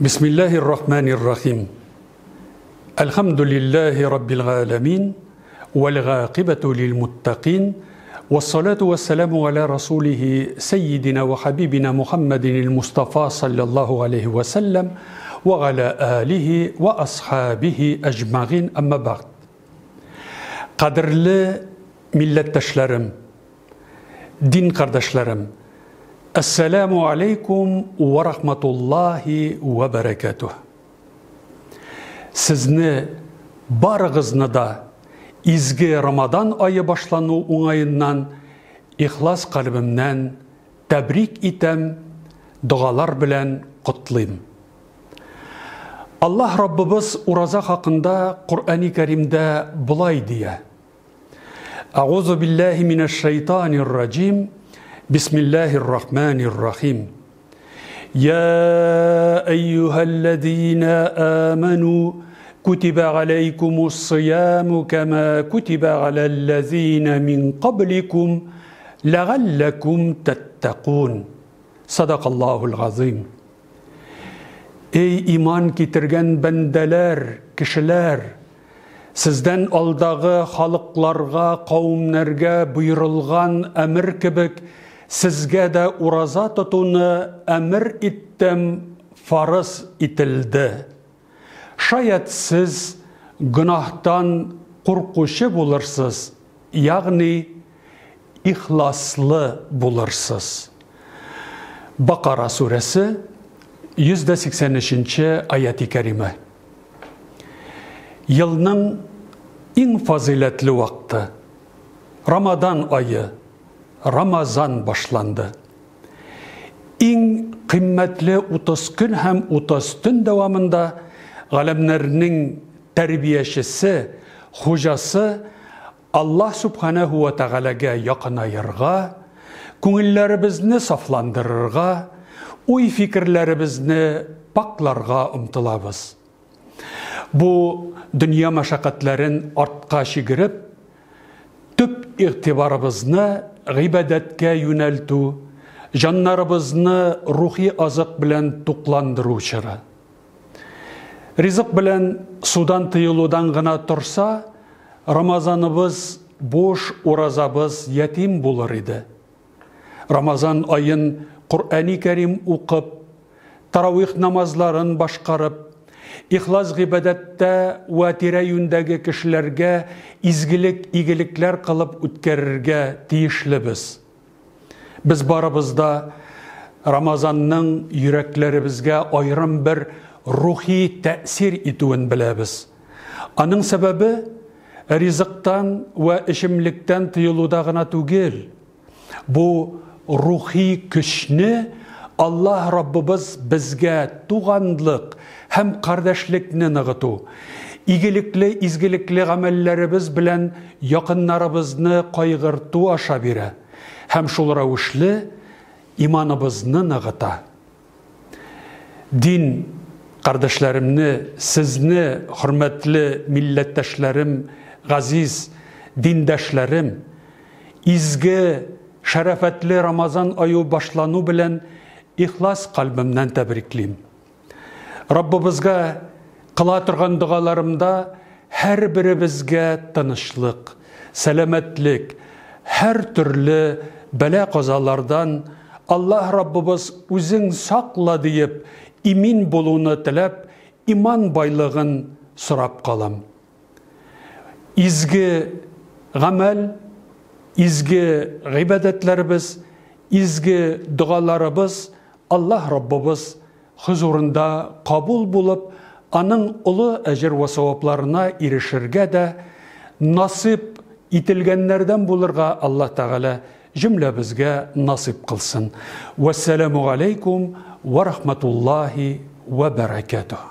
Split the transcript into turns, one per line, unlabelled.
Бисмиллаһир рахманир рахим. Әлхәмдүлиллаһи раббил галәмин, вәл гакыйбату лил муттакин, вассалату вассаламу аля расулихи сәййидина ва хабибина Мухаммадинил Мустафа саллаллаһу алейхи ва сәлләм ва аля алихи ва асхабихи әҗмәгин, әмма бәгъд. Кадерле милләттәшләрем, Дин кардәшләрем, Әссәләмү алейкум вә рахматуллаһи вә бәрәкәтүһ. Сезне барыгызны да изге Рамадан ае башлану уңаеннан ихлас кальбемнән тәбрик итәм, догалар белән котлыйм. Аллаһ Раббыбыз ураза хакында Коръәни Кәримдә болай дия: Әгузу биллаһи минәш шайтанир раҗим. Бисмиллаһир рахманир рахим. Я әйюһәлләзина аману кутиба алейкумус сияму кама кутиба аләлләзина мин кабликум ләгалләкум тәттәкун. Садакаллаһул газыйм. Эй иман китергән бәндәләр, кешеләр! Сездән алдагы халыкларга, кавемнәргә боерылган әмер кебек, сезгә дә ураза тотуны әмер иттем, фарыз ителде. Шаять сез гөнаһтан куркучы булырсыз, ягъни ихласлы булырсыз. Бакара сүрәсе, 183 нче аяти кәримә. Елның иң фазыйләтле вакыты, Рамадан ае, Рамазан башланды. Иң кыйммәтле 30 көн һәм 30 төн дәвамында галәмнәрнең тәрбиячесе, хуҗасы Аллаһ Сүбхәнәһү вә Тәгаләгә якынаерга, күңелләребезне сафландырырга, уй-фикерләребезне пакьларга омтылабыз. Бу дөнья мәшәкатьләрен артка чигереп, төп игътибарыбызны гыйбадәткә юнәлтү, җаннарыбызны рухи азык белән тукландыру чоры. Ризык белән судан тыелудан гына торса, Рамазаныбыз буш, уразабыз ятим булыр иде. Рамазан аен Коръәни Кәрим укып, таравих намазларын башкарып, ихлас гыйбадәттә вә тирә-юньдәге кешеләргә изгелек-игелекләр кылып үткәрергә тиешлебез. Без барыбыз да Рамазанның йөрәкләребезгә аерым бер рухи тәэсир итүен беләбез. Аның сәбәбе ризыктан вә эчемлектән тыелуда гына түгел. Бу рухи көчне Аллаһ Раббыбыз безгә туганлык һәм кардәшлекне ныгыту, игелекле изгелекле гамәлләребез белән якыннарыбызны кайгырту аша бирә һәм шул рәвешле иманыбызны ныгыта. Дин кардәшләремне, сезне, хөрмәтле милләттәшләрем, газиз диндәшләрем, изге, шәрәфәтле Рамазан ае башлану белән ихлас кальбемнән тәбриклим. Раббыбызга кыла торган догаларымда һәрберебезгә тынычлык, сәламәтлек, һәртөрле бәла-казалардан Аллаһ Раббыбыз үзең сакла диеп, имин булуны теләп, иман байлыгын сорап калам. Изге гамәл, изге гыйбадәтләребез, изге догаларыбыз Аллаһ Раббыбыз хозурында кабул булып, аның олы әҗер вә савапларына ирешергә дә насыйп ителгәннәрдән булырга Аллаһ Тәгалә җөмләбезгә насыйп кылсын. Вәссәламү галәйкүм вә рахматуллаһи вә бәрәкәтүһ.